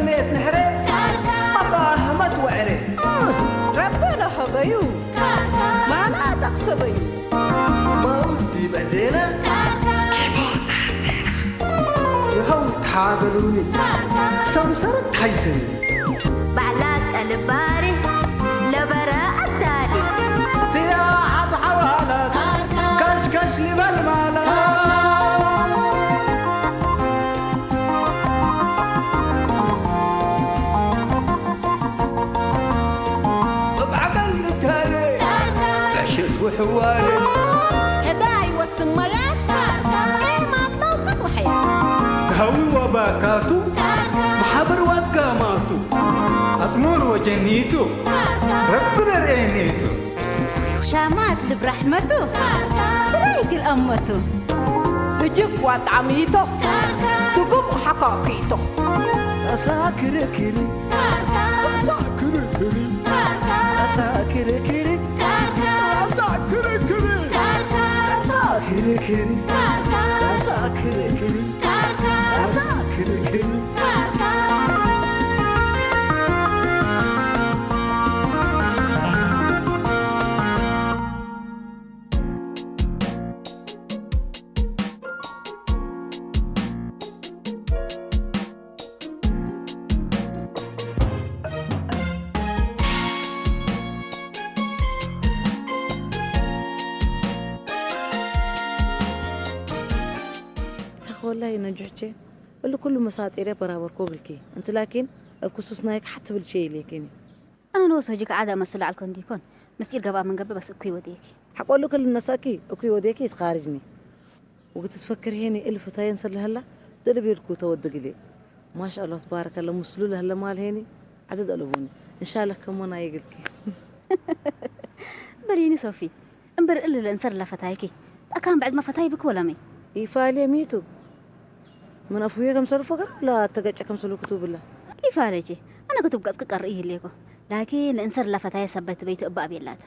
ስሜት ንሕረ ኣፋህመት ወዕረ ረበለ ሀበዩ ማና ጠቅሰበዩ ማውዝ ዲበዴነ ይኸው ታበሉኒ ሰምሰረት ታይሰኒ ባዕላ ቀልባሪ ለበረ ኣዳሊ ስያ ኣብ ሓዋላት ከሽከሽ ሊበል ማለት እብዓቀል ልታለ ዕሸት ውሕዋለ እዳ ይወስን ማያት ኤማት ለውቀት ውሐያ ሃዊ ወባካቱ ማሓበር ዋትጋማቱ ኣጽሙር ወጀኒቱ ረቢ ነርእየኒቱ ሻማት ልብ ራሕመቱ ስራይ ግልአመቱ እጅግ ዋጣሚቶ ትጉም ሓካኪቶ ኣሳ ክርክሪ ኣሳ ክርክሪ ኣሳ ክርክሪ ኣሳ ክርክሪ ኣሳ ክርክሪ ኣሳ ክርክሪ ኣሳ ክርክሪ ወላሂ ነጁሕቼ እሉ ኩሉ መሳጢረ በራበርኮ ብልኪ እንት ላኪን እብ ክሱስ ናይክ ሓት ብልቼ ኢሌኪኒ ኣነ ንወስ ሆጂ ከዓዳ መስሎ ዓልኮ እንዲኮን ምስጢር ገብኣ መንገቢ በስ እኩይ ወዴኪ ሓቆሉ ክል ነሳኪ እኩይ ወዴኪ ይትኻርጅኒ وقت تفكر هيني ألف تاين سر لهلا تلبي الكوتا والدقلي ما شاء الله تبارك الله مسلو لهلا مال هيني عدد ألبوني إن شاء الله كم وانا يقلكي በሊኒ ሶፊ እምበር እልለ እንሰር ላፈታይኪ ኣካን ብዕድመ ፈታይ ብክ ወለመይ ይፋልየ ሚቱ من أفوية كم سر فكر لا تقعد كم سلو كتب الله ይፋለቼ ኣነ ክትብ ገጽክ ቀርኢ ይህልየኮ ላኪን ለእንሰር ላፈታየ ሰበት በይቱ እባ ኣቤላተ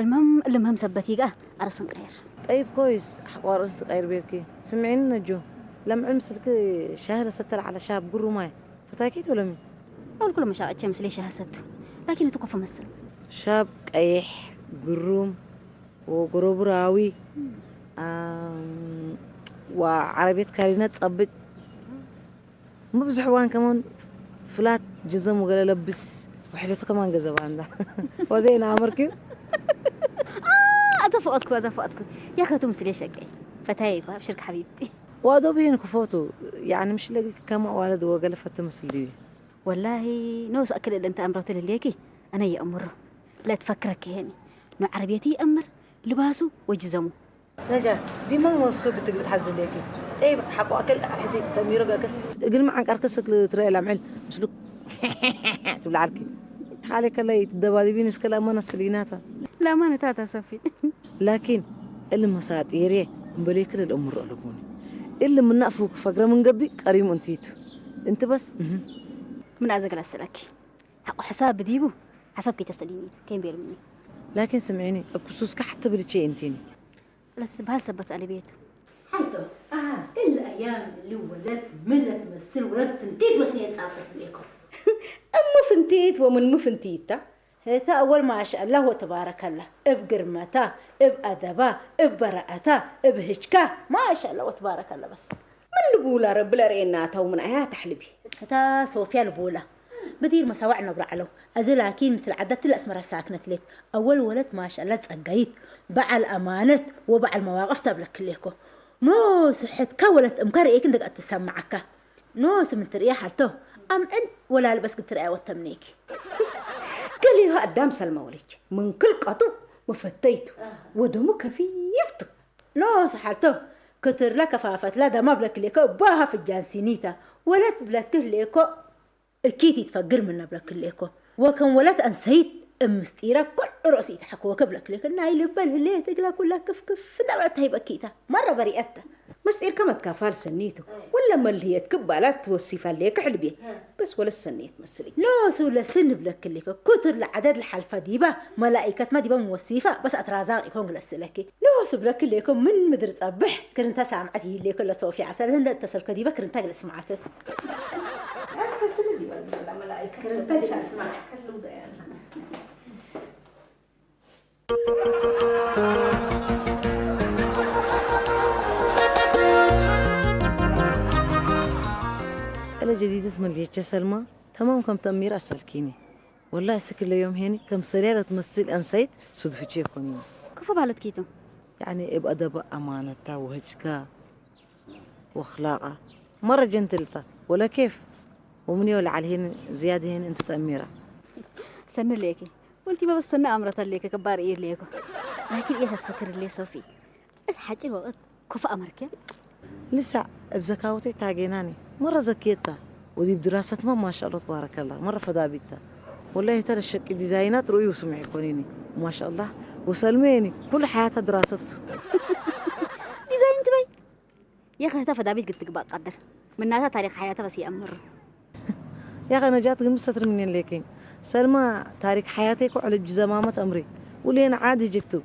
المهم المهم ሰበት ይጋ ኣረስን ቀየር طيب كويس حقوار أنست غير بيركي سمعيني نجو لمعي مسلك شاهلة ستر على شاب قرو ماي فتاكيت ولا مي أول كل مشاعر مش ليش هسدو لكن تكفى مسل شاب قيح قروم وقروبراوي أم، وعربية كارينا تصبت مبزح وان كمان فلات جزم وقال لبس وحلته كمان جزم عنده وزين عمرك ኣዘፈቐትኩ ኣዘፈቐትኩ ያኸቱ ምስል የሸቀይ ፈታየይኳ ኣብሽርክ ሓቢብቲ ዋዶ ብሂን ክፎቱ ያኒ ምሽ ለግልክ ከማ ዋለድ ወገለ ፈት ምስል ድዩ ወላሂ ነውስ ኣክል እል እንተ ኣምረቱ ልልየኪ ኣነ የእምሮ ለትፈክረክ ሄኒ ኖ ዓረብየቲ ይእምር ልባሱ ወጅዘሙ ነጃት ዲመን ወሱ ግትግብት ሓዝሌኪ ጠይብ ሓቆ ኣክል ኣሕቲ ተሚሮ ገክስ እግል መዓንቀር ከስክ ትረአ ላምዕል ምስሉ ትብልዓልኪ ሓለ ከለይ ትደባዲቢን እስከ ላመና ስሊናታ ላማነታታ ሰፊ ላኪን እል መሳጢር እየ እምበሌክን እልእምሮ ኣለቦኒ እል ምናእፉ ክፈግረ ምንገቢ ቀሪሙ እንትይቱ እንቲ በስ ምን ኣዘግላ ስለኪ ሓቆ ሕሳብ ብዲቡ ሓሳብ ከይተሰሊኒ ከይንቤልምኒ ላኪን ስምዒኒ እብ ክሱስካ ሓተ ብልቼ እንትኒ ለትትበሃል ሰበት ኣልቤት ሓንቶ ኣሃ እለ ኣያም እሊ ወለት ምን ለትመስል ወለት ፍንቲት መስንየ ጻብጠት ብሌኮ እሙ ፍንቲት ወምን ሙ ፍንቲታ እታ ኣወል ማሻአላህ ወተባረከላ እብ ግርመታ እብ ኣደባ እብ በረአታ እብ ህጅካ ማሻአላህ ወተባረከላ በስ ምን ልቡላ ረቢ ለርእየና እታ ውምንኣያ ተሕልቢ እታ ሶፍያ ልቡላ ብዲር መሳዋዕ ነብራ ዓለው ኣዚ ላኪን ምስል ዓዳት ለእስመራ ሳክነት ሌክ ኣወል ወለት ማሻላ ጸጋይት በዓል ኣማነት ወበዓል መዋቅፍ ተብለክሌኮ ኖ ስሕትካ ወለት እምካ ርእየክ እንደጋ ትሰማዓካ ኖ ስምንት ርእያ ሓልቶ ኣምዕል ወላ ልበስ ክትርእያ ወተምኔኪ ገሊሁ ኣዳም ሰልመ ወለች ምን ክልቀቱ ወፈተይቱ ወደሙ ከፊፍቱ ኖ ሰሓልቶ ክትርላ ከፋፈትላ ደማ ብለክሌኮ ባሃ ፍጃን ሲኒታ ወለት ብለክሌኮ እኪት ይትፈግር ምነ ብለክሌኮ ወከም ወለት ኣንሰይት እምስጢረ ኩሉ ርእሲ ይትሓክወከ ብለክሌኮ ናይ ልበል ህሌት እግላ ኩላ ክፍክፍ እንዳበለት ተሂበኪታ መረ በሪአታ ምስጢር ከመትካፋል ሰኒቱ ወለ መልህየት ክባላት ትወሲፋ ሌክ ሕልቤ በስ ወለት ሰኒት መስልኝ ኖሱ ለስን ብለክሌኮ ኩቱር ለዓደድ ለሓልፋ ዲባ መላኢከት መዲባ ምወሲፋ በስ ኣትራዛቅ ይኮን ግለስለኪ ኖሱ ብለክሌኮ ምን ምድር ጸብሕ ክርንታ ሳምዐት ይህሌኮ ለሶፊ ዓሰል ህንደ እተሰልኮ ዲባ ክርንታ ግለስ ማዓት ክርተል ኢኻ ስማዕ። أنا جديدة في مليتشة سلمى. تمام كم تأمير أسألكيني. والله سكل يوم هيني كم سريع لو تمثل أنسيت صدفتشي يكوني. كفو بالت كيتو. يعني ابقى دبا أمانة وهجكا وأخلاقها. مرة جنتلتا ولا كيف؟ ومن يولع عليهن زيادة هن أنت تأميرة. سن ليكي. وانتي ما بس سن أمرة ليكي كبار إيه ليكو. لكن إيه تفكر لي صوفي. الحاجة الوقت كفو أمرك. لسا بزكاوتي تاجيناني مرة زكيتا ودي بدراسة ما ما شاء الله تبارك الله مرة فدابيتا. والله ترى الشك ديزاينات رؤي وسمعي كونيني ما شاء الله. وسلميني كل حياتها دراسته. ديزاين تبي. يا أخي هتفى دابيت قلت بقى قدر. من ناتا تاريخ حياته بس يأمر. يا أخي أنا جات قمت ستر مني ليكين. سلمى تاريخ حياتك وعلى بجزمامة أمري. ولين عادي جبتو.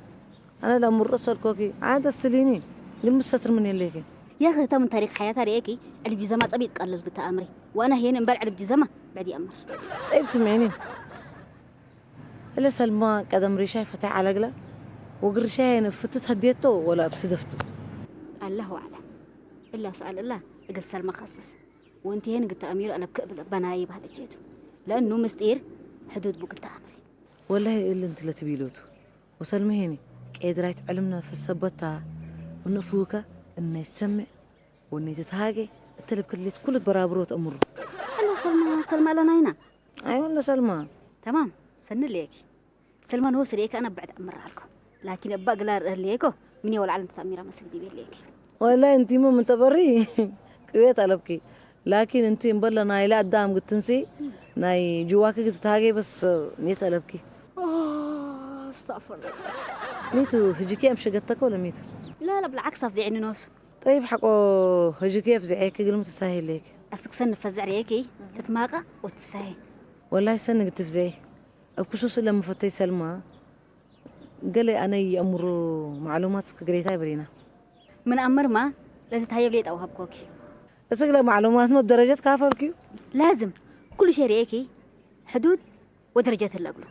أنا لا مر أصل كوكي عاد السليني. قمت ستر مني ليكين. يا أخي هتا من تاريخ حياته ريكي. على بجزمة أبي قلل بتأمري. وأنا هنا نبلع على بجزمة بعد يأمر. طيب سمعيني. إلا سلمى قدم ريشاي فتح على قلا. وقرشاي نفتت هديته ولا بسدفته. الله أعلم. إلا سؤال الله. قل سلمى خصص. وانت هنا قلت أمير أنا بكقبل بناي بهذا جيتو. لأنه مستير حدود بقلت أمري. والله إلا أنت لا تبيلوتو. وسلمى هيني. كيدرايت علمنا في السبتة. ونفوك إنه يسمع. وإنه تتهاجي. التلب كل كل برابرو تأمره. أنا سلمى سلمى لنا هنا. أي والله سلمى. تمام. سن ليكي. سلمى نو سريك أنا بعد أمر عليكم. لكن أبا قلار ليكو. مني ولا علم تأمير مسل دي ليكي. والله أنت ما من تبري. كويت علبكي. لكن أنت مبلا نايلة قدام قلت نسي. ناي جواكي قلت تهاجي بس نيت علبكي. آه، استغفر الله. ميتو هجيكي أمشي قتك ولا ميتو؟ لا لا بالعكس أفزعني نوسو. طيب حقو هجيكي أفزعيكي قلمت تساهي ليك. أسك سن فزع ريكي. تتماقى وتساهي. والله سنك تفزعي. أبكسوس لما فتي سلمى. قال لي أنا يأمرو معلومات كقريتها برينا. من أمر ما لازم تهيب لي أو هبكوكي. أسك لا معلومات ما بدرجة كافر كيو. لازم كل شيء ريكي حدود ودرجة الأقل.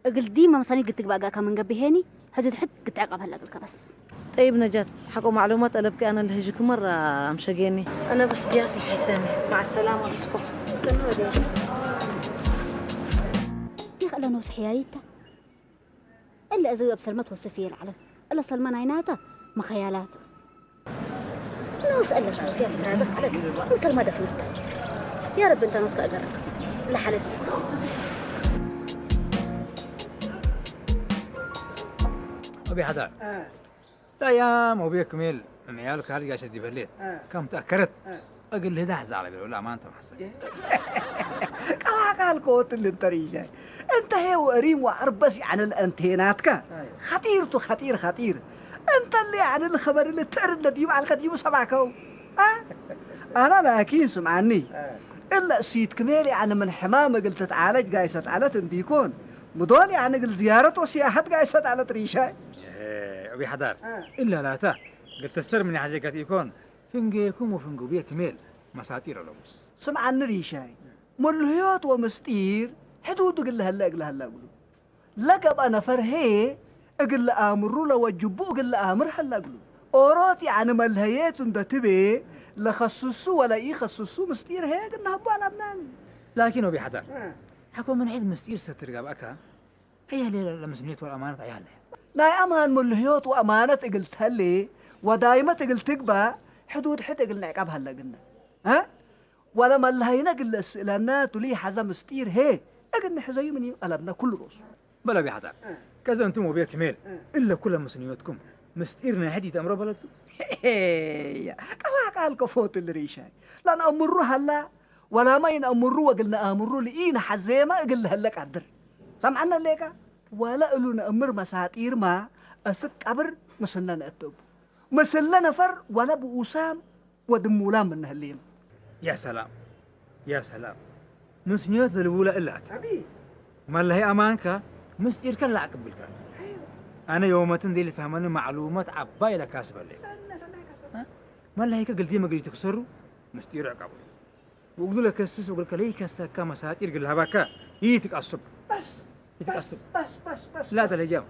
أقل ديما مصاني قلت بقى كم من قبي هيني حدود حد قلت عقب هلا قلت بس. طيب نجاة حقو معلومات ألبكي أنا اللي هجيك مرة أمشقيني. أنا بس قياس الحسامي. مع السلامة بسكو. يا أخي الله نوس حيايته. إلا إذا أبسل ما توصفي العلم. إلا سلمان عيناته مخيالاته. نوس إلا شو فيها ترازق عليك. وصل ما دفنت. يا رب أنت نوس كأجر. لحالتي. أبي حدار. لا يا موبي كميل. من عيالك هل قاعد شدي بليت. كم تأكرت. أقل لي ده زعل قالوا لا ما أنت محسن. قال قوت اللي انت ريجاي. انت هي وريم وعربس عن الانتيناتك. خطير تو خطير خطير. انت اللي عن الخبر اللي ترد لديم على القديم سبعكو. ها؟ انا لكن سمعني. الا سيد كميلي عن من حمام قلت تعالج قايسة على تنديكون. مدول يعني قل زيارة وسياحة قايسة على تريشاي. أبي حدار. إلا لا تا. قلت تستر من حاجة قد يكون. فنجيكم وفنجو بيك ميل. مساتير لهم. ስምዓኒ ሪሻይ፣ መልህዮት ወምስጢር ሕዱድ እግል ለሀለ እግል ሀላ እግሉ። ለገብአ ነፈር ህዬ እግል ለአምሩ ለወጅቡ እግል ለአምር ሀላ እግሉ። ኦሮት ያዕኒ መልሀየት እንዶ ትቤ ለከስሱ ወለኢከስሱ ምስጢር ህዬ እግል ነሀቡ አለብናኒ። ላኪን ወቢ ሐዳር፣ ሐቆ ምን ዒድ ምስጢር ሰትር ጋብአካ፣ አያሌ ለምስኒት ወለአማነት አያለ። ናይ አማን መልህዮት ወአማነት እግል ተሌ ወዳይመት እግል ትግባእ ሕዱድ ሕድ እግል ንዕቀብ ሀለ እግልነ። እ? ወለመለሀይነ እግል ለእስእለነ ቱሊ ሐዘ ምስጢር ህዬ እግል ንሕዘዩ ምን እዩ አለብነ ኩሉ ሮሱ። በል አቢ ሐዳር፣ ከዘ እንቱም ወቤ ክሜል እለ ኩለ ምስንዮትኩም ምስጢር ናይ ሕድ ኢተእምሮ በለቱ። ሄያ፣ ቀዋቃል ከፎት እሊ ሪሻይ። ለነአምሩ ሀላ፣ ወላማ ኢነአምሩ ወእግል ነአምሩ ልኢነሐዜመ እግል ለሀለ ቀድር። ሰምዐነ ሌከ? ወለ እሉ ነአምር መሳጢርማ፣ እስክ ቀብር ምስልነ ነአትእቡ። ምስለ ነፈር ወለ ብኡሳም ወድሙላም ምነ ህሌም። ያ ሰላም፣ ያ ሰላም። ምስንዮት ለልቡላ እላት። መለሀይ አማንከ ምስጢርከ ለአቅብልከ። አነ ዮመትን ዴል ፈህመኒ ማዕሉመት ዐባይ ለካስበለ። መለሀይከ ግልቴ መግሪቱ ክሰሩ ምስጢሩ ዕቀቡ። وقلت له كسس وقلت له يكسك مساطير قلها بكا. يتقصب. بس يتقصب. بس بس بس لا تلجاو.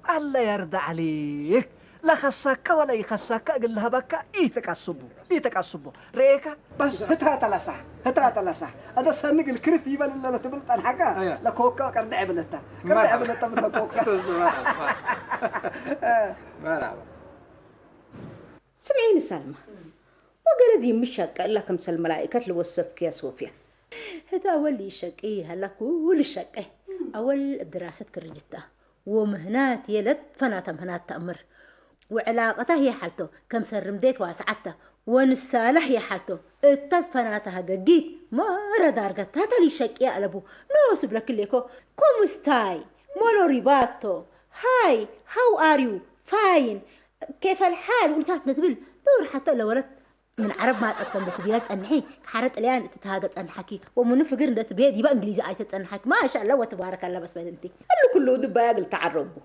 الله يرضى عليك. لا خساك ولا يخساك قلها بكا. يتقصبو يتقصبو. ريكا بس هترا تلسح. هترا تلسح. هذا سنق الكرت يبان لنا تبل تنحكا. أيوة. لا كوكا قردع بلتا. قردع مرحبا. بلتا من كوكا. مرحبا. مرحبا. ስምዒኒ ሳልማ፣ ወገለ ድዩ ምሻቀ እላ ከምሰል መላኢከት ልወሰፍክያ ሶፍያ። ህታ ወል ይሸቂ ሃላ ኩሉ ሸቀ። ኣወል እብ ድራሰት ክርጅታ ወምህናት የለት ፈናታ ምህናት ተእምር ወዕላቀታ ህየ ሓልቶ ከምሰል ርምዴት ዋስዓታ ወንሳላሕ ህየ ሓልቶ እታ ፈናታ ሃገጊት መረ ዳርገት ታታ ልሸቅያ ኣለቡ ኖስ ብለክሌኮ ኮሙስታይ ሞኖሪባቶ ሃይ ሃው ኣር ዩ ፋይን ኬፈል ሓል ውልታት ንትብል ብውርሓቶ ለወለት ምን ዓረብ ማጸት ከም ብትቢላ ጸንሒ ክሓረ ጥልያን እትተሃገ ጸንሓኪ ወሙኑ ፍግር እንደ ትብሄ ዲባ እንግሊዝ ኣይተ ጸንሓኪ ማሻ ኣላ ወተባረክ ኣላ በስ በል እንቲ እሉ ኩሉ ድባያ ግል ተዓረቡ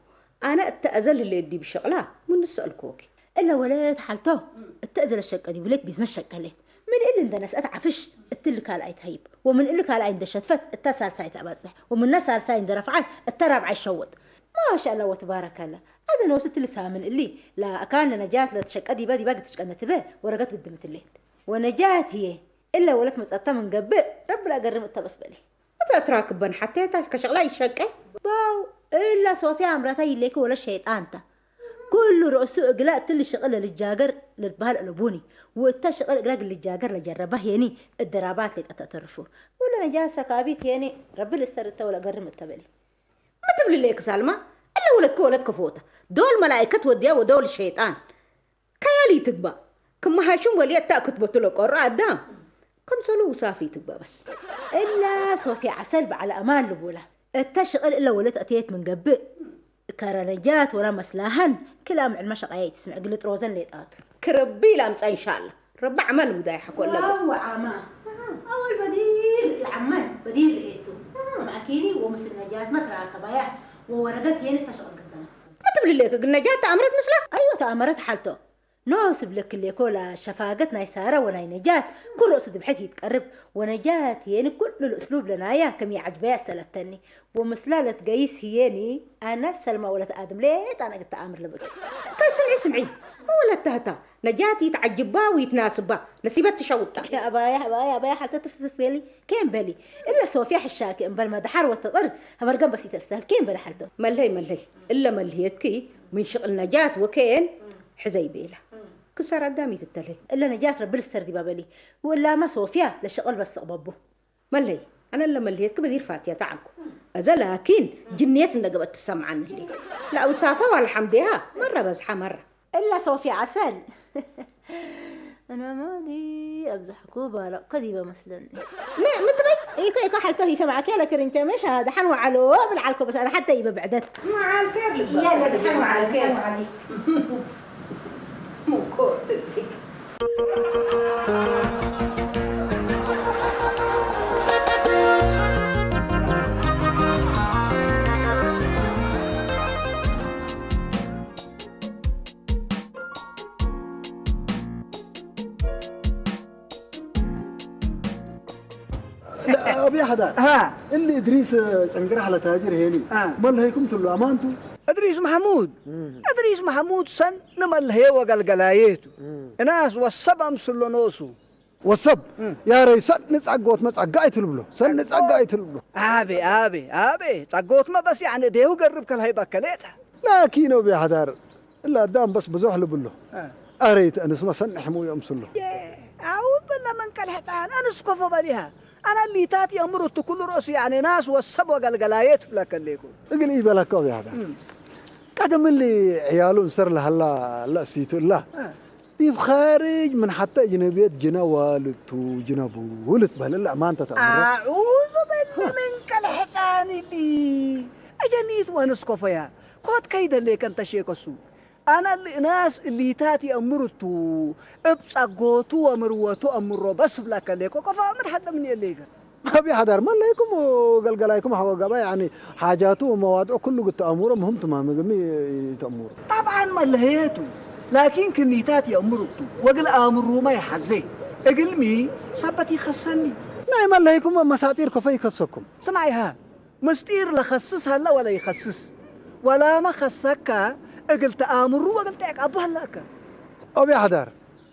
ኣነ እተ ኣዘል ህለ ዲ ብሸቕላ ምን ንሰእልኮኪ እለ ወለት ሓልቶ እተ ኣዘለ ሸቀ ዲብሌት ቢዝነስ ሸቀሌት ምን እል እንደ ነስአት ዓፍሽ እትል ካልኣይ ትሃይብ ወምን እል ካልኣይ እንደ ሸትፈት እታ ሳልሳይ ተባጽሕ ወምና ሳልሳይ እንደ ረፍዓት እታ ራብዓይ ሸወጥ ማሻ ኣላ ወተባረክ ኣላ ኣዘ ነውስት ልሳምን እሊ ላእካን ለነጃት ለትሸቀ ዲባ ዲባ ግትሽቀነ ትበ ወረገት ግድምትሌት ወነጃት ህየ እለ ወለት መጸታ ምንገብእ ረቢ ለአገርም እተበስበሊ እተ እትራክበን ሓተየታ ከሸቕላ ይሸቀ ባው እላ ሶፊያ ኣምራታ ይሌኪ ወለ ሸይጣንታ ኩሉ ርእሱ እግላ እትል ሽቕል ለልጃገር ለልባህል ኣለቡኒ ወእተ ሽቕል እግላ ግልጃገር ለጀረባ ሄኒ እደራባት ሌጠ ተተርፉ ወለ ነጃት ሰካቢት ሄኒ ረቢ ልስተርተ ወለገርም እተበሊ ምን ትብሊ ሌክ ሳልማ እለ ወለትከ ወለት ከፎታ ዶል መላእከት ወድያ ወዶል ሸይጣን ከያሊ ትግባ ክመሃሹም ወልየ እታ ክትበቱ ለቆሮ ኣዳም ከምሰሉ ውሳፊ ትግባ በስ እላ ሶፊ ዓሰል በዓል ኣማን ልቡላ እታ ሽቕል እለ ወለት ኣትየት ምን ገብእ ከረነጃት ወላ መስላሃን ክልኣም ዕልማ ሸቃያ ይትስምዕ ግልጥ ሮዘን ሌጣቱ ክረቢ ኢላ ኣምፃ እንሻላ ረቢ ዓማ ልሙዳ ይሓኮ ኣለገ ዋው ዓማ ኣወል በዲር ለዓማን በዲር ርእየቱ ሰማዕኪኒ ወምስል ነጃት መትራከባያ ወወረገት የን እታ ሽቕል ገጠመት ምን ትብሊ ሌክ ግን ነጃት ተኣምረት ምስላ ኣይወ ተኣመረት ሓልቶ ኖስ ብለክሌኮ ላ ሸፋገት ናይ ሳራ ወናይ ነጃት ኩል ርእሱ ድብሐት ይትቀርብ ወነጃት የኒ ኩሉ ልእስሉብ ለናያ ከም ይዓጅበያ ሰለተኒ ወምስላ ለትገይስ ህየኒ ኣና ሰልማ ወለት ኣድም ሌጣ ነግት ተኣምር ልብል ከስምዒ ስምዒ መወለታታ ነጃት ይትዓጅባ ወይትናስባ ነሲበት ትሸውጣ ኣባያ ኣባያ ኣባያ ሓልተ ትፍትፍ ቤሊ ኬን በሊ እለ ሶፊያ ሕሻኪ እምበል መድሓር ወትቕር ሃበርገን በሲ ተስተህል ኬን በሊ ሓልቶ መለይ መለይ እለ መልህየትኪ ምን ሽቕል ነጃት ወኬን ሕዘይ ቤላ ክሳር ኣዳም ይትተለይ እለ ነጃት ረብል ስተር ዲባ በሊ ወላማ ሶፊያ ለሽቕል በስቕ በቡ መለይ ኣነ ለመልሄትክ በዲር ፋትያ ተዓልኩ እዘ ላኪን ጅንየት እንደገበት ትሰምዓን ህሊ ለአውሳፋ ዋልሓምዴሃ መራ በዝሓ መራ እላ ሶፊ ዓሰል እነማኒ ኣብዛሕኩ ባለቕ ከዲበ መስለኒ ምትበይ ኢኮ ኢኮ ሓልቶ ይሰማዕኪ ያለ ክርንቸ መሽ ደሓን ወዓሎ ብልዓልኮ በስ ኣነ ሓተ ይበ ብዕደት መዓልከ እያለ ድሓን ወዓልከ أبي حدا ها اللي إدريس عنقرح لتاجر هيني آه. ما لهيكم تلو أمانتو እድሪስ ማሕሙድ እድሪስ ማሕሙድ ሰን ንመልሀየ ወገልገላየቱ እናስ ወሰብ ኣምስሎ ኖሱ ወሰብ ያረይ ሰኒ ጸጎት መጸጋ ኣይትልብሎ ሰኒ ጸጋ ኣይትልብሎ ኣቤ ኣቤ ኣቤ ጸጎት መበስ ያዕኒ ዴሁ ገርብ ከልሃይ በከሌታ ላኪን ኦቢ ሓዳር እላ ኣዳም በስ ብዙሕ ልብሎ ኣረይት ኣንስማ ሰኒ ሕሙ የምስሎ ኣው በላ መንቀል ሕፃን ኣንስ ኮፎ በሊሃ ኣና ሊታት የእምር እቱ ኩሉ ርእሱ ያዕኒ ናስ ወሰብ ወገልገላየት ብለከሌኩ እግል ኢበላካ ኦቢ ሓዳር ቀደም እሊ ዕያሉ እንሰር ለሃላ ለእሲቱ እላ ዲብ ኻርጅ ምን ሓተ እጅነብየት ጅነ ዋልቱ ጅነ ቡል ትበህል እለ ኣማንተ ተእምሮ ኣዑዙ በለ መንቀል ሕፃን እሊ እጀኒት ወንስኮፈያ ኮት ከይደሌከ እንተ ሼከሱ ኣነ እሊ እናስ እሊታት የእምር እቱ እብ ጸጎቱ ወምርወቱ ኣምሮ በስ ብላከሌኮ ኮፋ ምትሓደ ምን የሌከ أبي حدار ما لكم وقلقلايكم حوا قبا يعني حاجاته ومواضيع كله قد تأمره مهم تمام قمي تأمره طبعا መለሀየቱ ላኪን ክኒታት የእምር እቱ ወግል ኣእምሩማ ይሓዘ እግልሚ ሰበት ይኸሰኒ ናይ መለይኩም መሳጢር ከፈይ ከሰኩም። ስማይሃ፣ ምስጢር ለኸስስ ሀላ ወለ ይኸስስ። ወላመ ኸሰካ እግል ተኣምሩ ወእግል ጤዕቃቡ ሀላከ። ኣብ ያሕዳር፣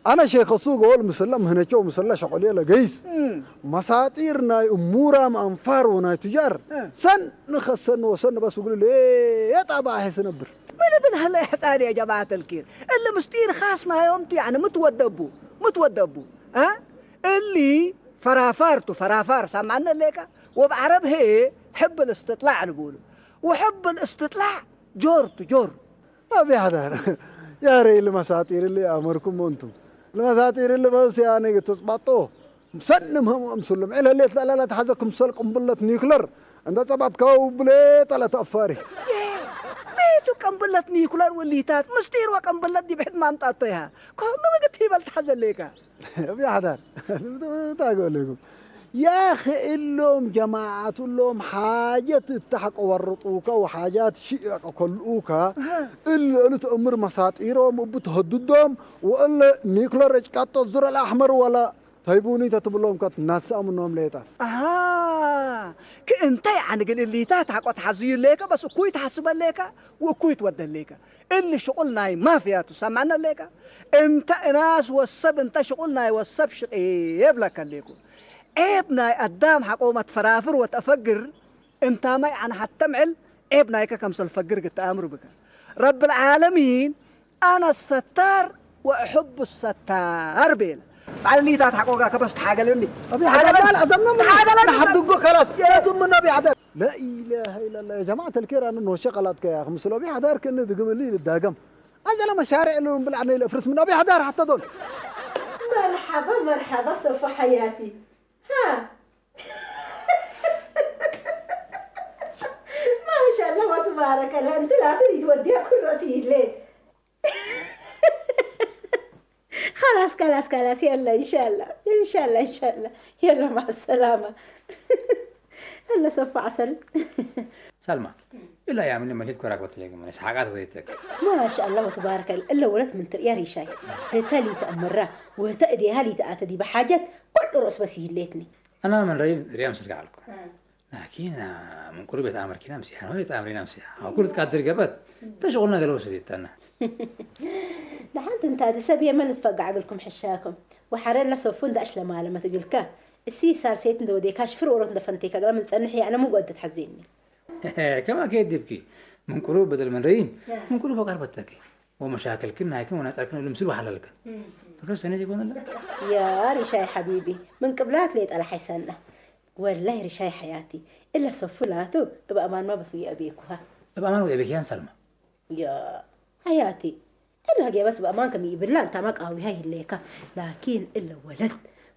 ኣነ ሼኸሱ ገወል ምስለ ምህነቸው ምስለ ሸቆልየ ለገይስ። እም። መሳጢር ናይ እሙራም ኣንፋር ወናይ ቱጃር። እ። ሰን ንኸሰን ወሰን በስ እግሉ ሌጣ ባሄስ ነብር። ምን ብል ሀለ ሕፃን ያ ጀማዓት ኣልኪር። እሊ ምስጢር ኻስ ናዮም ቱ፣ ያዕኒ ምትወደቡ፣ ምትወደቡ። እ? እሊ ፈራፋር ቱ፣ ፈራፋር ሳማነ ሌካ። ወብዓረብ ሄ ሕብ ልስትጥላዕ ልብሉ። ወሕብ ልስትጥላዕ ጆር ቱ፣ ጆር። ኣብ ያሕዳር። ያረ እሊ መሳጢር እሊ ኣመርኩም እንቱም። እሊ መሳጢር እሊ በስ ያኔ ተጽባጦ። ሰን ምህም ምስሉም። ዕለ ሌት ለዕለ ለተሓዘ ክምሰል ቅንብለት ኒውክለር። እንደ ጸባጥካው ብሌ ጠለ ተኣፋሪ። ቤቱ ቅንብለት ኒውክለር ውሊታት ምስጢር ወቅንብለት ዲብ ሕድ ማምጣቶ ኢሃ። ኮም ምግት ሂበል ተሓዘ ሌካ። ኣብ ያሕዳር። እንታይ ገለኩም? ያኺ እሎም ጀማዓት እሎም ሓጀት እታሕቆ ወርጡከ ወሓጃት ሽዕቅ ከልኡከ እህ። እለ እሉ ተእምር መሳጢሮም እቡ ተህድዶም ወእለ ኒክለር እጭቃጦ ዙረ ልኣሕመር ወለ ተይቡኒ ተትብሎም ከት ናስኣ ምኖም ሌጣ። ኣሃ፣ ክእንታይ ዓንግል እሊታት ሓቆ ተሓዝዩ ሌከ በስ እኩይ ተሓስበ ሌከ ወእኩይ ትወደ ሌከ። እሊ ሽቁል ናይ ማፍያ ቱ ሰማነ ሌከ። እንተ እናስ ወሰብ እንተ ሽቁል ናይ ወሰብ ሽቂ የብለከ ሌኩ። ዔብ ናይ ኣዳም ሓቆ መትፈራፍር ወተፈግር እንታማይ ዓን ሓተምዕል ዔብ ናይከ ከምሰል ፈግር ግተኣምር ብከ። ረብል ዓለሚን ኣነ ሰታር ወእሕቡ ሰታር ቤለ። ባዕልታት ሓቆጋ ከበስ ተሓገለኒ። أبي حداد، لا، لا، أزمنا من تحاجلني. نحدقه خلاص. يا زلمة النبي حداد. لا إله إلا الله. يا جماعة الكير، أنا نوشي قلاتك يا أخي. مثل أبي حدار كأنه دقم لي للداقم. أزل مشاريع لهم بالعنة الأفرس من أبي حدار حتى دول. مرحبا، مرحبا، صفا حياتي. ها. ما شاء الله وتبارك الله، أنت لا تريد توديها كل راسي ليه؟ خلاص، خلاص، خلاص، يلا، إن شاء الله، إن شاء الله، إن شاء الله. يلا، مع السلامة. يلا، صفا عسل. ሳልማ፣ እላ ያምን መሊት ኮራክ በትለይኩም፣ እኔ ሰሓቃት ወይተክ። ما شاء الله وتبارك الله، إلا ولد من تريا ريشاي. هتا لي تأمرا، وهتا إديها لي تأتى دي بحاجات، كل رؤوس بس يليتني. أنا من ريم، ريم سرقة لكم. ها. ላኪን፣ አ፣ ምን ቁሩብ የት ኣመርኪና ምሲሓ ነው፣ የት ኣምሪና ምሲሓ። አዎ፣ ኩሉ ትቃድር ገበት፣ ተሽቁልና ገለ ወስድ ይተና። ደሓን ትንታዲ ሰብ የመን ትፈጋዕ እግልኩም ሕሻኩም። ወሓረ ለሰፉ እንዳ እሽለ ማለመት እግልካ። እሲ ሳልሴት እንደ ወዴካ ሽፍር ወሮት እንደ ፈንቴካ ግራ ምን ጸንሕ ያዕነ ምን ጓድ ትሓዜኒ። ከማ ከየት ዲብኪ፣ ምን ቁሩብ በደል ምን ረይም፣ ያ። ምን ቁሩብ በቃር በተኪ። ወመሻክልክን ናይክን ወናጸርክን እሉ ምስል ወሓላልክን። እም። ፈከር ሰኔት ይኮን ኣለ? يا ريشاي حبيبي، من قبلات لي طلع حيسنا. ወላሂ ርሻይ ሓያቲ፣ እለ ሰፉ ላቱ እብ ኣማን ማ በትውየ ኣቤኩሃ። እብ ኣማን ወይ ኣቤክያን ሰልማ? ያ ሓያቲ፣ እለ ሀጌ በስ እብ ኣማን ከም ይብላ እንታማ ቃዊሃ ይህለየካ። ላኪን እለ ወለድ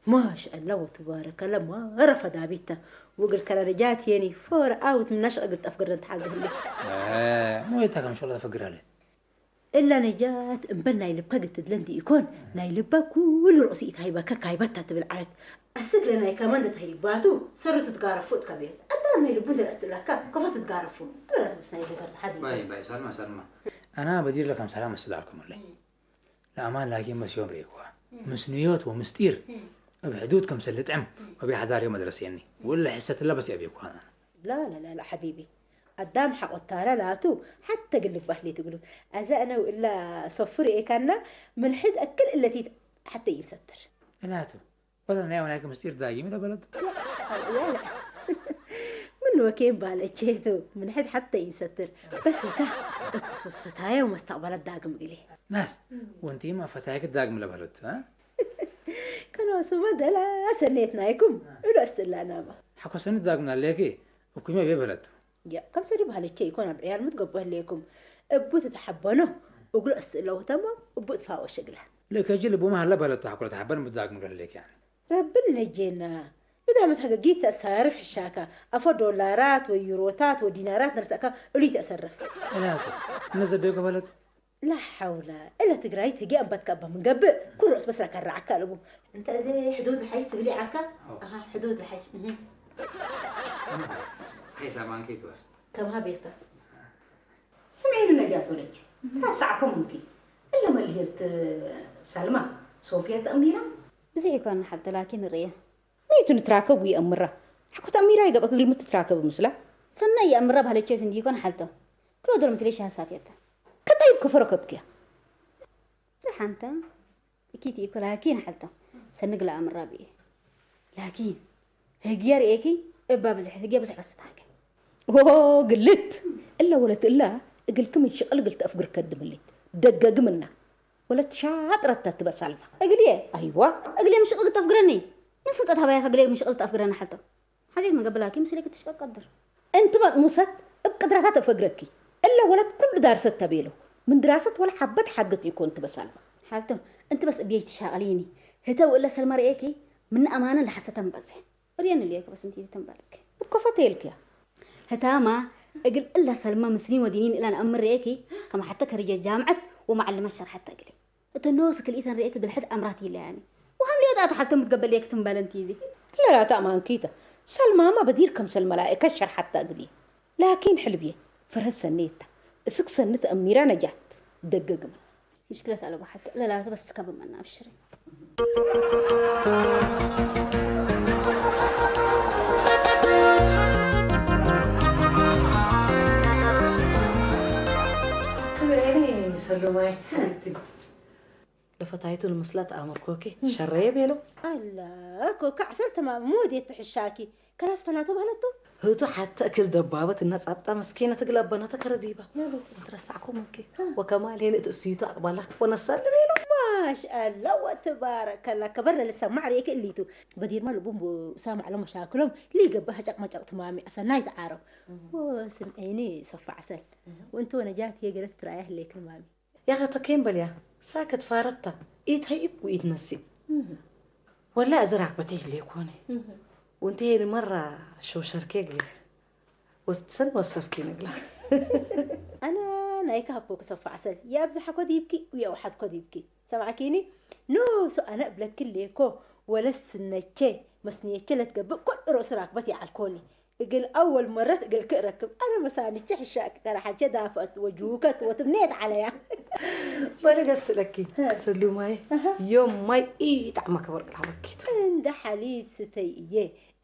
ማሻአላ ወትባረከላ ማረፈ ዳቢታ። ውግል ከረረጃት የኒ ፎር ኣውት ምናሽ እግል ጠፍ ገርደን ተሓዝህለ። ሞይታ ከም ሾላ ተፈግር ኣለ። እላ ነጃት እምበል ናይ ልብካ ግትድለ እንዲ ኢኮን፣ ናይ ልባ ኩሉ ርእሲ ኢት ሃይበካ ካይበታ ትብል ዓለት። ኣስክ ለናይ ከማን ተተሂባቱ፣ ሰሩ ትትጋረፉ እትከቤል። ኣዳም ናይ ልቡ እንተ ረስላካ፣ ከፎ ትትጋረፉ። ረረት ምስ ናይ ልበር ሓዲ። ባይ፣ ባይ፣ ሳልማ፣ ሳልማ። ኣና በዲር ለከም ሰላም መስል ኣልኩም ኣለይ። ለኣማን ላኪን መስ ዮም ርእይኩዋ። ምስ ንዮት ወምስጢር፣ እብ ሕዱድ ከም ሰልጥዕም፣ ወቢ ሓዳር ዮም መድረስየኒ። ወለ ሕሰት እላ በስ ያብየኩዋ ኣና። لا، لا، لا، لا، حبيبي. ኣዳም ሓቆታላ ላቱ ሓተ ግልባህ ሌት እግሉ። ኣዛ እነው እላ ሰፉር ኤካና ምን ሕድ ኣክል እለቲት ሓተ ይሰትር። እላቱ። ወላ ናይ ወናይከ ምስጢር ዳጊም ለበለድ። لا، لا. ምን ወኬን ባለቼቱ ምን ሕድ ሓተ ይሰትር። በስ እታ እኩስ ፈታየ ወመስተቅበላት ዳግም እግሌ። ናስ፣ ወንቲማ ፈታይክ ዳግም ለበለድ፣ አ? ከኖሱመ ደላ ሰኔት ናይኩም፣ እሉ ኣስላናማ። ሓኮሰኒ ዳግም ናሌኪ፣ እኩመ ቤ በለድ። ያ፣ ከም ሰዲ ባህለቼ ይኮን ኣብ ዕያል ምትገቡ ህሌኩም። እቡ ትትሓበኖ፣ እግሉ እስእለው ተሞ፣ እቡ እጥፋኦ ሸግላ። ለከጂ ልቡ መሃላ በለቱ ሓኩሎ ተሓበን ምትዳግም ገለሌክ ያኒ። ረብን ነጄና። ብዳመት ሀገጊ ተእሳርፍ ሕሻካ። ኣፎ ዶላራት ወይ ዩሮታት ወይ ዲናራት ነርሰእካ እሉ ይተእሰርፍ። እላቱ፣ እነ ዘደዩ ከበለት? لا حول. እለ ትግራይ ትጌ ኣንበትካ እባ ምንገብእ፣ ኩሉ ርእስ በስራ ከራዓካ ኣለቡ። እንተ እዚ ሕዱድ ሓይስ ትብሊ ዓርካ? ኣዎ። ኣሃ፣ ሕዱድ ሓይስ። እህ። ሓይስ ኣማን ከይትወስ። ከብሃ ቤርካ። ስምዒኒ ነጃት ወለች። እህ። ታሳዕኩም እንኪ። እለ መልሂርት ሳልማ፣ ሶፊያ ተእሚራ? ብዙሕ ይኮን ሓልቱ ላኪን ርእየ። ነይቱ ንትራከብ ይእምራ። ሓኩት ኣሚራ ይገበ ክግልምት ትራከብ ምስላ። ሰናይ ይእምራ ባህለቸ ስንዲ ይኮን ሓልቶ። ክወደር ምስለ ሻሳት የተ። ከጣይብ ከፈረ ከብክያ። ሓንታ እኪቲ ይኮ ላኪን ሓልቶ። ሰንግ ለኣምራ ብየ። ላኪን ህግየ ርእየኪ እባ ብዙሕ ህግየ ብዙሕ ወሰታከ። ኦ ግልት። እላ ወለት እላ እግልክም ሽቅልግል ተፍግር ከድምልት። ደገግምና። ወለት ሻጥረታ ትበሳልባ። እግልየ? ኣይዋ። እግልየ ምሽቅልግል ተፍግረኒ። ምን ስልጠት ሃባያ ከግልየ ምሽቅልግል ተፍግረኒ ሓልቶ። ሓዚት መገበላኪ ምስለ ክትሽቀቅ ቀድር። እንቲ መጥሙሰት እብ ቅድራታ ተፈግረኪ። እለ ወለት ኩሉ ዳርሰት ተቤሎ። ምን ድራሰት ወላ ሓበት ሓገት ይኮን ትበሳልባ። ሓልቶ፣ እንቲ በስ እብየይ ትሻቀሊኒ። ህተው እለ ሰልማ ርእየኪ፣ ምን ኣማነ ለሓሰተ ምበዘ። እርየን እልየክ በስ እንቲ ተንበርክ። እኮ ፈተየልክያ። ህታማ እግል እላ ሰልማ ምስኒ ወዲኒን እላን ኣምር ርእየኪ፣ ከመ ሓተ ከርጀ ጃምዐት ወመዓልመት ሸርሐት ተግሊ። እተኖ ስክልኢተን ርእየክ ግልሕድ ኣምራት ይለያኒ። ወሃም ሊዮጣ ተሓልተም ትገበል የክ ትንበለን ቲዚ። ለላ ተኣማንኪተ። ሰልማማ በዲር ከምሰል መላእከት ሸርሓታ እግሊ። ላኪን ሕልብየ ፈረስ ሰኔታ። እስክ ሰንት ኣሚራ ነጃት። ደገግመ። ምሽክለት ኣለዎ ሓተ ለላ ተበስካ ብመና ኣብሽሪ። ስምዒኒ ሰሎማይ ሓንቲ ለፈታይቱ ንምስላ ተኣመርኮኪ ሸረየ ቤሎ። ኣላ ኮካ ዓሰርተ ማእሞ ወዴት ትሕሻኪ ከላስ ፈናቶ ባህለቶ። ህቱ ሓተ እክል ደባበት እና ጻብጣ መስኪነ ትግል ኣባናተ ከረዲባ። ትረሳዕኮ ምንኪ ወከማል ሄን እቲ እሱይቱ ኣቅባላት ወነሳል ቤሎ። ማሽ ኣላ ወትባረከላ ከበር ለልሰማዕ ርእየኪ እሊቱ በዲርማ ልቡም ሳማዕ ሎም መሻክሎም ሊገብእ ሃጨቅ መጨቅ ትማሚ ኣሰናይ ተዓረው። ወስምዒኒ ሰፋ ዓሰል ወእንተ ወነጃት የገለት ትረኣያ ህሌክን ማሚ። ያኸ ተከይን በልያ ሳከት ፋረታ ኢት ሀይብ ወኢት ነሲ። ወላ እዚ ራክበተ ይህልየ ኮነ። ወንተ ሄን መራ ሸውሸርኬ ግለ ወትሰን ወሰፍኪ ንግላ። ኣነ ናይካ ሃኮ ክሰፋ ዓሰል የኣብዝሓ ኮዲብኪ ወየውሓት ኮዲብኪ ሰማዕኪኒ። ኖሱ ኣነ እብለኪ ሌኮ ወለስ ስነቼ መስንየቼ ለትገብእ ኮል ርእሱ ራክበት ይዓልኮኒ። እግል ኣወል መረት እግል ክእረክብ ኣነ መሳንቼ ሕሻ ክከረ ሓቼ ዳፈት ወጁከት ወትምኔት ዓለያ። በለገስ ስለኪ ሰሉማይ ዮም ማይ ኢጣዕማ ከበር ቅላ ወኪቱ። እንደ ሓሊብ ስተይ እየ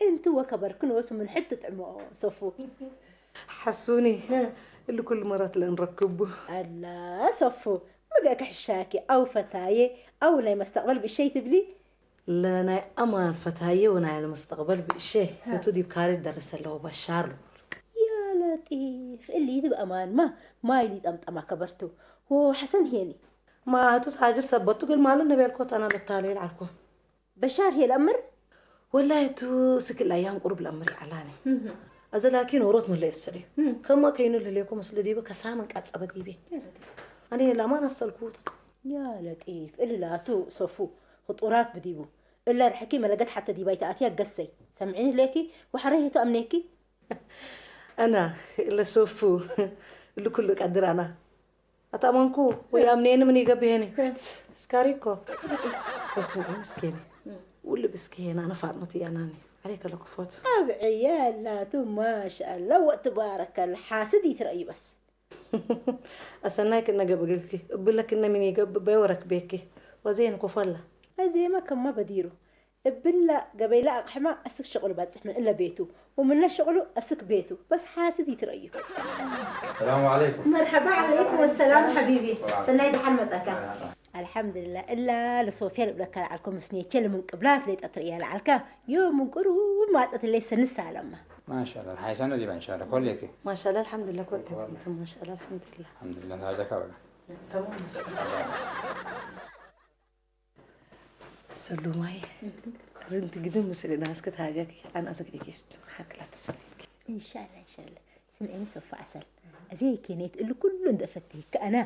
እንቲ ወከበርክን ወሱ ምን ሕት ጥዕሞ ሰፉ። ሓሱኒ እሉ ኩሉ መረት ለእንረክቡ። ኣላ ሰፉ ምግእክ ሕሻኪ ኣው ፈታየ ኣው ናይ መስተቅበል ብእሸይ ትብሊ። ለናይ ኣማን ፈታየ ወናይ ለመስተቅበል ብእሸ ሀ። ህቱ ዲብ ካሪ ደርሰ ለወ በሻር። ያ ለጢፍ እሊ ዲብ ኣማን ማ ማይ ሊጠምጠማ ከበርቱ ወ ሐሰን ሄኒ። ማ ህቱ ሳጅር ሰበቱ ግን ማሉ ነበልኮት ኣና ለታሉ ይልዓልኮ። በሻር ሄ ለእምር። ወላሂ ቱ ስክል ኣያም ቁሩብ ለእምር ይዓላኒ። እህ። ኣዘ ላኪን ወሮት መለ የሰደ እህ። ከማ ከይኑ ለሌኮ መስለ ዲበ ከሳመን ቃጸበ ዲቤ። ያ ለጢፍ። ኣነ ለማን ኣሰልኩ። ያ ለጢፍ እሊ ላቱ ሶፉ። ህጡራት ብዲቡ እለ ርሕኪ መለገት ሓተ ዲባይ ተኣትያ ገሰይ ሰምዒኒ ህሌኪ ወሐረ ሄቱ ኣምኔኪ። ኣና እለ ሶፉ እሉ ኩሉ ቀድር ኣና ኣታማንኩ ወይ ኣምኔኒ ምን ይገብሄኒ። እስካሪኮ በስምዒ ምስኬኒ ውል ብስኪሄና ነፋጥኖት እያናኒ። عليك الكفوت. ኣብ ዕያ ላቱ ማሻኣላ ወትባረከላ ሓስድ ይትረእዩ በስ። ኣሰናይ ክነ ገብግልኪ እብለክነ ምን ይገብእ በይወረክ ቤኪ ወዜን ኮፈላ። ኣዜማ ከማ በዲሩ እብላ ገበይላ ኣቕሕማ ኣስክ ሸቕሉ ባጽሕ ምን እለ ቤቱ ወምነ ሸቕሉ ኣስክ ቤቱ በስ ሓስድ ይትረእዩ። السلام عليكم. መርሐባ ዓለይኩም ወሰላም ሓቢቢ ሰናይ ደሓን መጻካ። ኣልሓምዱሊላህ እላ ለሶፍያ ልብለካ ለዓልኮ መስኔቼ ለምን ቅብላት ለይጠትርእያ ለዓልካ ዮም ምን ቁሩብ ማጸት ለይ ሰንሳ ለማ። ማሻላ ሓይሳነ ዲባ እንሻላ ኮሌቲ። ማሻላ ኣልሓምዱሊላህ ኮሌቲ። ማሻላ ኣልሓምዱሊላህ። ኣልሓምዱሊላህ ታጀካ በቃ። ሰሉማይ ዝንቲ ግድም ምስልና እስከ ታገግ ኣን ኣዘግደጊስቱ ሓክላ ተሰለኪ። ኢንሻላ ኢንሻላ። ስምዒኒ ሶፋ ዓሰል። እዚ ኬኔት እሉ ኩሉ እንደ ፈትህ ከኣና።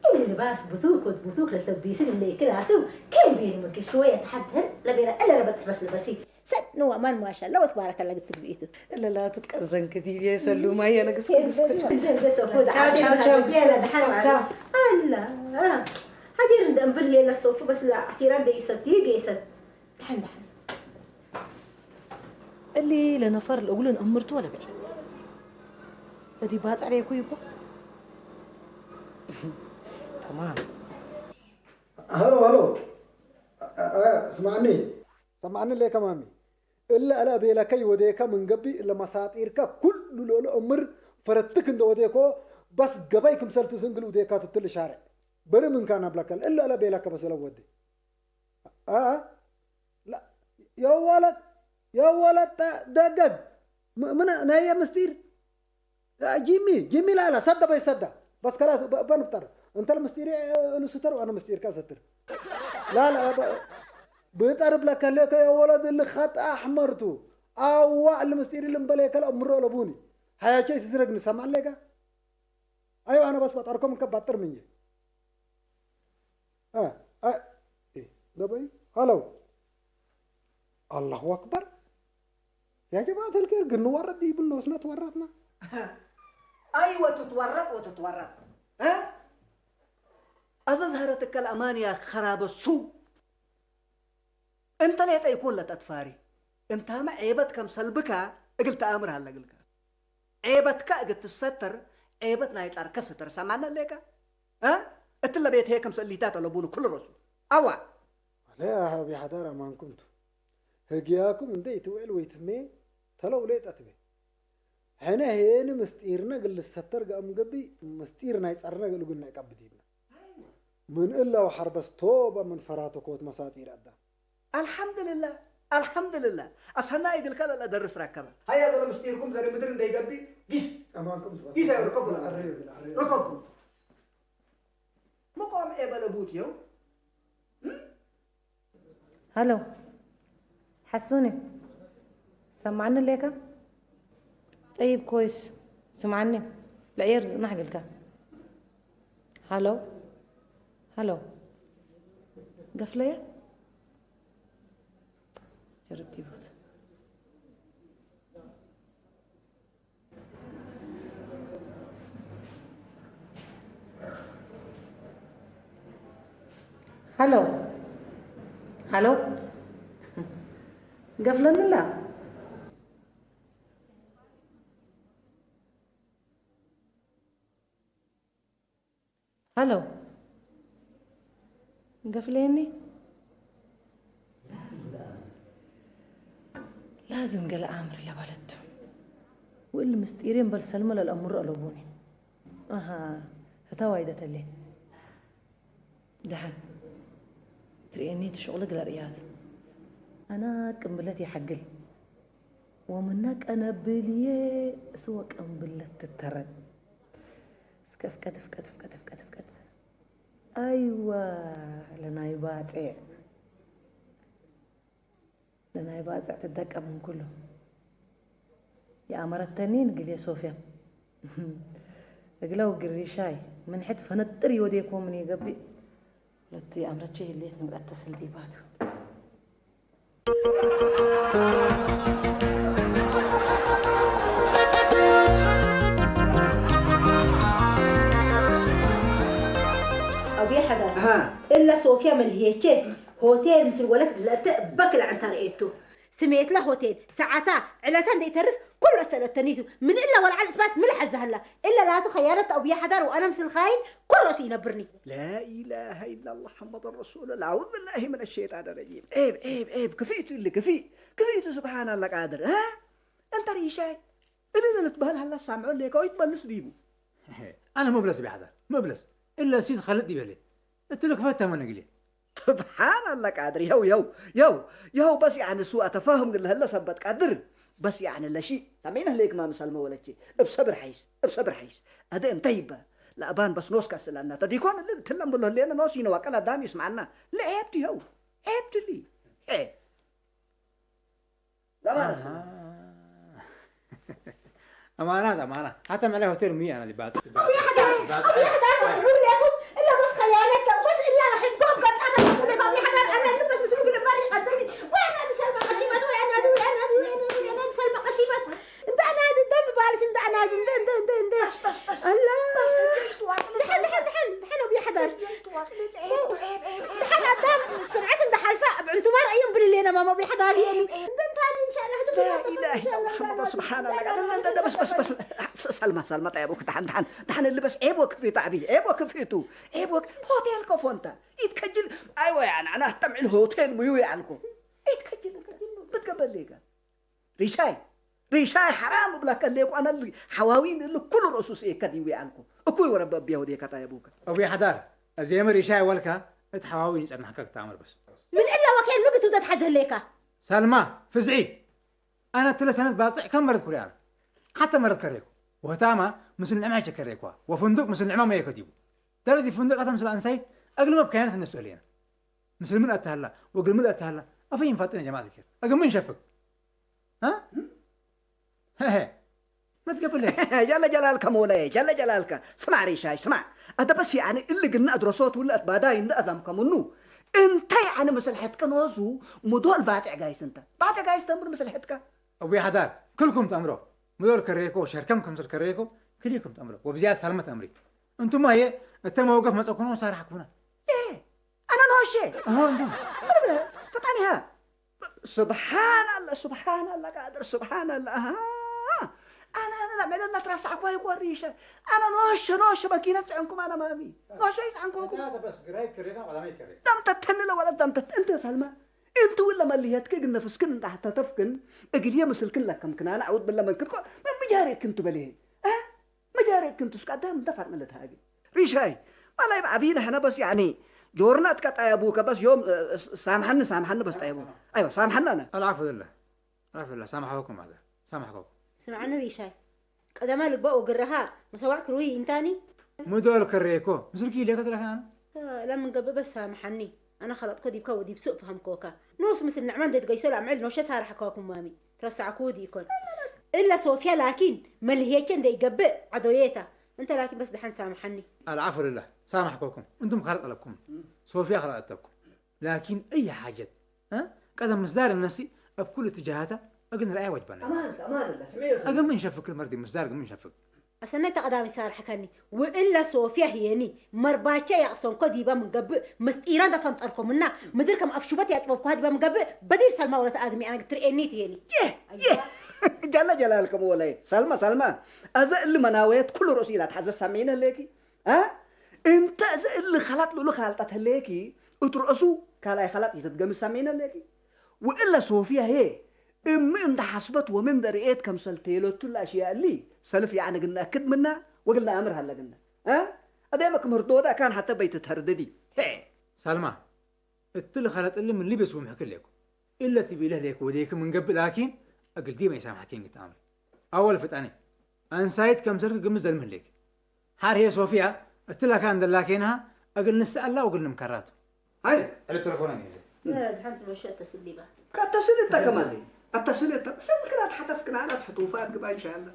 እሉ ልባስ ቡቱክ ወድ ቡቱክ ለተቢስን እለ ይክላቱ። ከን ቤን ምክ ሽወየ ተሓድህር ለቤራ እለ ለበጽሕ በስ ልበሲ። ሰድ ንዋማን ማሻላ ወትባረከላ ግትግቢቱ። እለ ላቱ ትቀዘንክ ዲብ የሰሉማይ የነግስ ቅዱስ ቻው ቻው ቻው። ቻው። ሓዲር እንደ እምብል የለ ሶፉ በስ ለዓሲራ ደይሰት ይገይሰት። ደሓን ደሓን። እሊ ለነፈር ለእጉልን እምርቶ ለብዒ እዲ ባጽዕ ለይኩ ይኮ። ተማም። هلو هلو. اسمعني. سمعني ليه كمامي. እላ እላ ቤላ ከይ ወደየካ ምን ገቢ እለ መሳጢርካ ኩሉ ልእሎ እምር ፈረትክ እንደ ወደየኮ በስ ገባይ ክምሰልቲ ስንግል ውደየካ ትትል ሻርዕ በሪ ምንካ ናብላከል እላ እላ ቤላ ከበሰለ ወደ አ የወለጥ የወለጥ ደገግ ምና ናይ ምስጢር ጂሚ ጂሚ ላላ ሰዳ በይ ሰዳ በስ ከላስ በንፍጠር እንተ ምስጢር ንስተር ዋነ ምስጢር ከሰትር ላላ ብጠርብ ለከለከ የወለድ ልኻጣ ኣሕመርቱ ኣዋዕ ልምስጢር ልምበለ ከላ እምሮ ለቡኒ ሃያቸይ ትዝረግ ንሰማዕ ሌጋ ኣዮ ኣነ በስ በጠርኮም እንከ ባጥር ምኝ ደበይ ሃለው ኣላሁ ኣክበር يا جماعة الخير ግን ንዋረድ ይብል ነው ስነ ተዋረድና أيوة تتورط وتتورط ها أزاز هرتك الأمانيا خراب السوق أنت ليه تيكون لا تتفاري أنت ما عيبت كم سلبك أقل تأمر هلا قلك عيبتك أقل تستر عيبت نايت أركس ترسمان لك ها أنت اللي بيت هيك مسؤليتات ولا بولو كل رسول أوا لا يا حبي حضارة ما كنت ህግያኩም እንደ ይትውዕል ወይ ትሜ ተለው ሌጠ ትቤ ሕነ ሄን ምስጢርነ ግል ሰተር ገእም ገቢ ምስጢር ናይ ጸርነ ግል ግን ናይ ቀብድ ይብና ምን እላው ሐርበስ ቶበ ምን ፈራተ ኮት መሳጢር ኣዳም الحمد لله الحمد لله أصلنا يقول كلا لا درس ركبه هيا زلمة مستيركم زلمة مدرن ده يقبي قيس أمانكم قيس يا ركبوا ركبوا مقام إيه بلا بوت يوم هلو حسوني سمعني ليك طيب كويس سمعني العير نحقلك هلو هلو قفلية جربتي بوت هلو هلو قفلن لا هلو قفليني لازم قال عامر لبلد وإلا مستيرين بل سلمى للأمر ألوبوني أها فتاوى إذا تلين دحن تريني تشغلك لرياض أنا قنبلتي حقل ومنا قنبلية سوى قنبلة تترن سكف كتف كتف كتف كتف كتف أيوة لناي باتع ለናይ ባጽዕ ትደቀም እንኩሉ የኣመረተኒ ንግልየ ሶፍያ እግለው ግሪሻይ ምንሕት ፈነጥር ይወዴኮምን ይገብእ ለቱ የኣምረቼ ህሌት ንብረት ተስልዲባቱ أبي حدا إلا صوفيا ملهيتشي ሆቴል ምስ ወለት ለእተ በክላ ዕንታ ርእየቶ ስሜትላ ሆቴል ሰዓታ ዕለታ እንደይተርፍ ኩሎ ሰለተኒቱ ምን እላ ወልዓል እስባት ምልሕ ኣዛህላ እላ ላቱ ኸያነት ኣቡያ ሓዳር ወኣነ ምስል ኻይን ኩሮስ ይነብርኒ لا إله إلا الله محمد رسول الله أعوذ بالله من الشيطان الرجيم عيب عيب عيب كفيت اللي كفي كفيت سبحان الله قادر ها أنت ريشاي اللي اللي تبهل هلا سامعوا اللي كويت بلس ديبو أنا مبلس بهذا مبلس إلا سيد خالد ديبلي أنت لك فتا ما نقلي سبحان الله قادر يو يو يو يو بس يعني سوء تفاهم قال هلا سبت قادر بس يعني لا شيء سمعنا ليك ما مسلمه ولا شيء بصبر حيس بصبر حيس هذا انتهي لأبان بس نوس كسلنا تديكون اللي تلم بالله لنا نوس ينوى كلا دام يسمعنا لا عيبت يو عيبت لي ايه أمانات أمانات حتى معلي هوتيل مية أنا اللي باس أبي حدا أبي حدا أصلا يقول لكم إلا بس خيانة بس إلا أحبكم قد أنا أقول لكم أبي حدا أنا اللي بس مسلوك لبالي قدمي وأنا نسلم قشيمة وأنا دي وأنا دي وأنا دي وأنا نسلم قشيمة أنت أنا دي دم بارس أنت أنا دي أنت أنت أنت أنت بس بس بس الله بس أنت واقلي دحن دحن دحن دحن أبي حدا أنت واقلي عيب عيب عيب دحن أدام سمعت أنت حلفة بعنتمار أيوم بالليل أنا ماما أبي حدا لي أنت أنت إن شاء الله لا إله إلا الله محمد سبحان الله قال أنت بس بس بس سلمى سلمى طيبك دحن دحن دحن اللي بس عيب وكفي تعبي عيب وكفيتو عيب وك هوتيل كوفونتا يتكجل أيوة يعني أنا أهتم الهوتيل ميوي عنكم يتكجل بتقبل لي قال ሪሻይ፣ ሪሻይ ሓራም እብለካ ኣለኩ ኣነ፣ ሓዋዊን እል ኩሉ ርእሱ ስኤካ ዲዊ ኣልኩ። እኩይ ወረበ እብያ ወዴካ ታይ ኣቡካ። ኣቡይ ሓዳር፣ እዚየመ ሪሻይ ወልካ፣ እቲ ሓዋዊን ይጸናሕካ ክተኣምር በስ። ምን እላ ወኬን ምግቱ ተትሓዘ ኣለካ። ሳልማ፣ ፍዝዒ፣ ኣነ እትለ ሰነት ባጽዕ ከም መረት ኩሪያና። ሓተ መረት ከሬኩ። ወህታማ፣ ምስል ንዕማ ይቸከሬኳ። ወፍንዱቅ ምስል ንዕማ መየከ ዲቡ። ደረቲ ፍንዱቅ ኣታ ምስል ኣንሳይት፣ እግል መብካያነት እነሱ እሌና። ምስል ምን ኣታህላ፣ ወግል ምን ኣታህላ፣ ኣፈ ይንፋጥነ ጀማዓት ኬር። እግል ምን ሸፍግ። ها؟ هه. ما تقبل ليه؟ جل جلالك مولاي، جل جلالك. اسمع ريشاي، اسمع. أنت بس يعني اللي قلنا أدرسوت ولا أتباداي إن أزم كمنو. أنت يعني مسلحتك نوزو مدول باتع جايس أنت. باتع جايس تمر مسلحتك. أبو يحدار، كلكم تأمروا. مدول كريكو، شركم كمسل كريكو، كلكم تأمروا. وبزيادة سلامة أمري. أنتم ما هي، أنت موقف ما تكونوا صار حكونا. إيه، أنا نوشي. أها، أنتم. فتاني ها. سبحان الله، سبحان الله قادر، سبحان الله. أها. أنا أنا لا ملل لا ترسع كواي كوريشة. أنا نوش نوش ماكينة عنكم أنا مامي. نوش إيش عنكم؟ أنا بس قريت كريت ولا ما يكريت. دم تتن لا ولا دم تت أنت سلمى. أنت ولا مليتك قلنا فسكن أنت حتى تفكن. أقول يا مسلكن لكم كنا أنا أعود بالله من كتكو. من مجاري كنت بليه. أه؟ مجاري كنت سكادام دفع ملت هاجي. ሪሻይ፣ ማላይ ብዓብዪ ንሕና በስ ያኒ ጆርናት ቀጣይ ኣቡከ በስ ዮም ሳምሓኒ ሳምሓኒ በስ ጣይቡ። ኣይዋ ሳምሓኒ ኣነ። العفو لله. العفو لله سامحوكم هذا. سامحكوكم. ስምዓኒ ሪሻይ፣ ቀደማ ልቦ ወግረኻ መሰዋዕ ክርዊ ኢንታኒ። ምዶል ከሬኮ ምስልኪ ኢሌከ ትለኻን። ለምን ገብእ በስ ሳምሓኒ። ኣነ ኸለጥኮ ዲብካ ወዲብ ሱእ ፈሃምኮካ። ኖስ ምስል ንዕማ እንዴት ገይሶ ላምዕል ኖሸ ሳራሕካኩም ማሚ። ትረሳዕኩ ዲኮን። እለ ሶፍያ ላኪን መልህየቸ እንደ ይገብእ ዐዶየታ። እንተ ላኪን በስ ደሐን ሳምሐኒ። العفو لله سامحكوكم. انتم خلط لكم. ሶፍያ ኸለጠኩም. ላኪን እይ ሓጀት። እ? ቀደም ምስዳር እነሲ ኣብ ኩሉ ትጃሃታ እግን ርኣያ ወጅባና። ኣማን ኣማን ስሜ። እግን ምን ሸፍክ መርዲ ምስዳር እግን ምን ሸፍክ። ኣሰነይ ተቐዳሚ ሳርሕከኒ ውእለ ሶፍያ ህየኒ መርባቸ ያቕሰንኮ ዲበ ምንገብእ ምስጢራ እንደፈንጠርኮምና ምድር ከም ኣፍሹበት ያጥበብኩሃ ዲበ ምንገብእ በዲር ሰልማ ወለት ኣድሚ ኣነ ትርእየኒ ትየኒ። ይህ ይህ ጀለ ጀላልከም ወላይ ሳልማ ሳልማ ኣዘ እሊ መናወየት ኩሉ ርእሱ ኢላ ትሓዘ ሳሜነ ለኪ እ እንተ እዘ እሊ ኸላጥ ልኡሉ ኸላልጣት ህለየኪ እቱ ርእሱ ካልኣይ ኸላጥ ይተትገሚ ሳሜነ ለኪ ውእለ ሶፍያ ሄ እሚ እንደ ሓስበት ወምን እንደ ርኤት ከምሰል ተየለቱ ላሽያ እሊ ሰልፍ ያዕነ ግና ክድ ምና ወግልና ኣምር ሃለ ግና እ ኣደመ ክምህርዶ ወዳ ካን ሓተ በይተ ተርደዲ ሄ ሳልማ እትል ኸለጥሊ ምን ሊበስ ውምሕክ ሌኩ እለ ትቢለህ ሌክ ወዴክ ምን ገብእ ላኪን እግል ዲመ ይሳምሐኪን ግት ኣምር ኣወል ፍጣኔ ኣንሳይት ከምሰልክ ግምት ዘልምህ ሌክ ሓር ሄ ሶፊያ እትላካ እንደላኬንሃ እግል ንስኣላ ወግል ንምከራቱ ሃይ ዕለ ተለፎና ነይዘ ድሓንቲ መሸ ተስሊባ ከተስል እታ ከማለ ኣታስል እታ ሰልክና ተሓተፍክና ኣላ ትሕትውፋ ኣግባ እንሻላ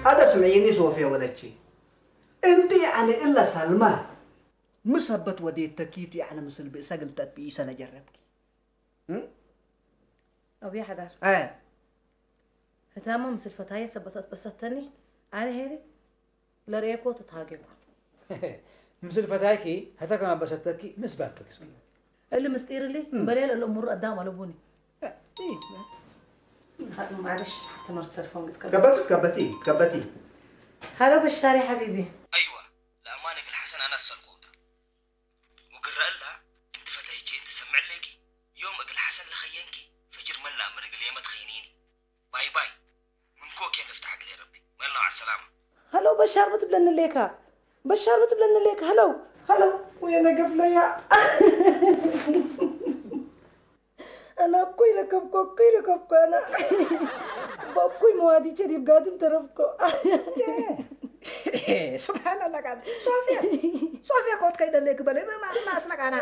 هذا سمعيني صوفيا ولدتي انت يعني الا سلمى مش هبت وديت تكيت يعني مثل بسجل تبي سنه جربكي أبي حدار ايه هتاما مثل فتاية سبتت بسطني على هيري ለርእየኮ ተተሃጌኩ ምስል ፈታይኪ ሀተ ከማበሰተኪ ምስ ባልክክ እስኪ እሊ ምስጢር እሊ በሌል እለ እሙሩ ኣዳም ኣለቡኒ ማለሽ ትምህርት ተልፎን ክትከበቲ ትከበቲ ትከበቲ ሀሎ በሻሪ ሓቢቢ ኣይዋ ለአማን እግል ሐሰን አነ አሰልኮታ ወግረአላ እንቲ ፈታይቼ እንቲ ሰምዕለኪ ዮም እግል ሐሰን ለኸየንኪ ፈጅር መን ለአምር እግል የመት ኸይኒኒ ባይ ባይ ምን ኮኬን እፍታሕ እግል ረቢ ወላ ዐሰላማ። ሀሎ በሻር ምትብለኒ ሌካ በሻር ምትብለኒ ሌካ ሀሎ ሀሎ ወየነ ገፍለያ ኣነ ኣኩይ ረከብኮ ኣኩይ ረከብኮ ኣነ በኩይ መዋዲቸ ዲብ ጋድም ተረፍኮ ስብሓን ኣላ ቃል ሶፍያ ሶፍያ ኮት ከይደለይ ክበለ ማስነቃና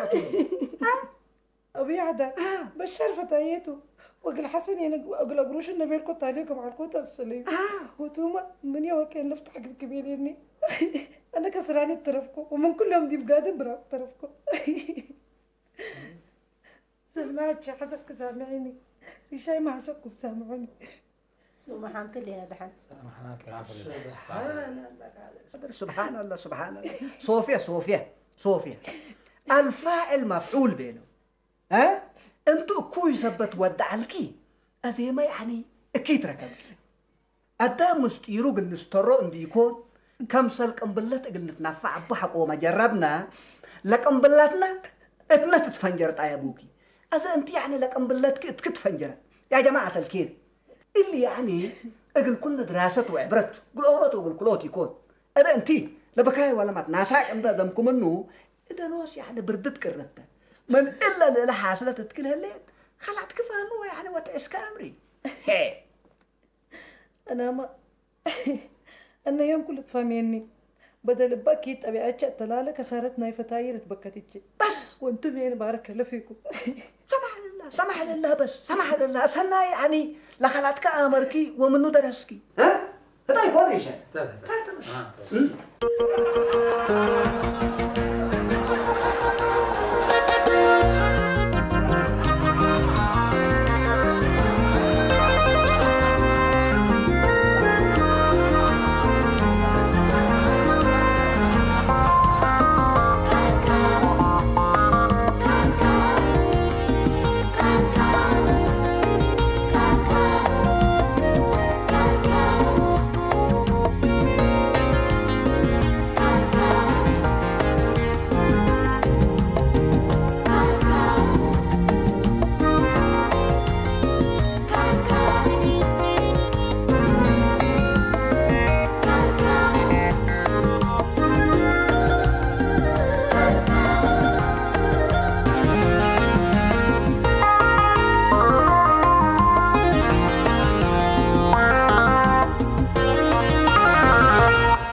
أبي عدن بشار فتايته وقل حسن يعني وقل أقروش النبي الكوت عليكم على الكوت السليم وتوما من يوم كان نفتح قل كبير يعني أنا كسراني الترفكو ومن كل يوم دي بقادم برا ترفكو سلماتش حسك سامعيني ريشاي ما حسكم سامعوني سبحان الله سبحان الله سبحان الله سبحان الله صوفيا صوفيا صوفيا الفاعل مفعول بينه ها انت كوي سبت ودعلكي ازيما يعني اكيد ركبكي ادا مستيرو بالنسترو انديكون كمثل ቅንብለት እግል ንትናፋዕ እቡ ሐቆ መጀረብና ለቅንብለትና እትነት ትፈንጀር ጣየቡኪ። أذا أنت يعني ለቅንብለትኪ እትክ ትፈንጀረ يا جماعة الكير. اللي يعني እግል ኩል ድራሰት ወዕብረት ግል ኦሮት ወግል ኩሎት ይኮን። أذا أنت ለበካይ ወለማት ናሳ ቅንበ ዘምኩምኑ እደኖስ يعني ብርድት ቅረተ من إلا ልእለ ሓስለት እትክል ህሌት خلعت كفاهم يعني وتعس كامري. أنا ما أنا يوم كل تفهميني بدل باكي طبيعة تلالة كسرت نايفة تايرة بكتيجي بس وانتم يعني بارك الله فيكم. سمح لله، سمح لله، بس سمح لله. أصلنا يعني لخلاتك أمركي ومنو درسكي. ها؟ هذا يكون ريشة. لا، لا، لا. هذا بس. آه.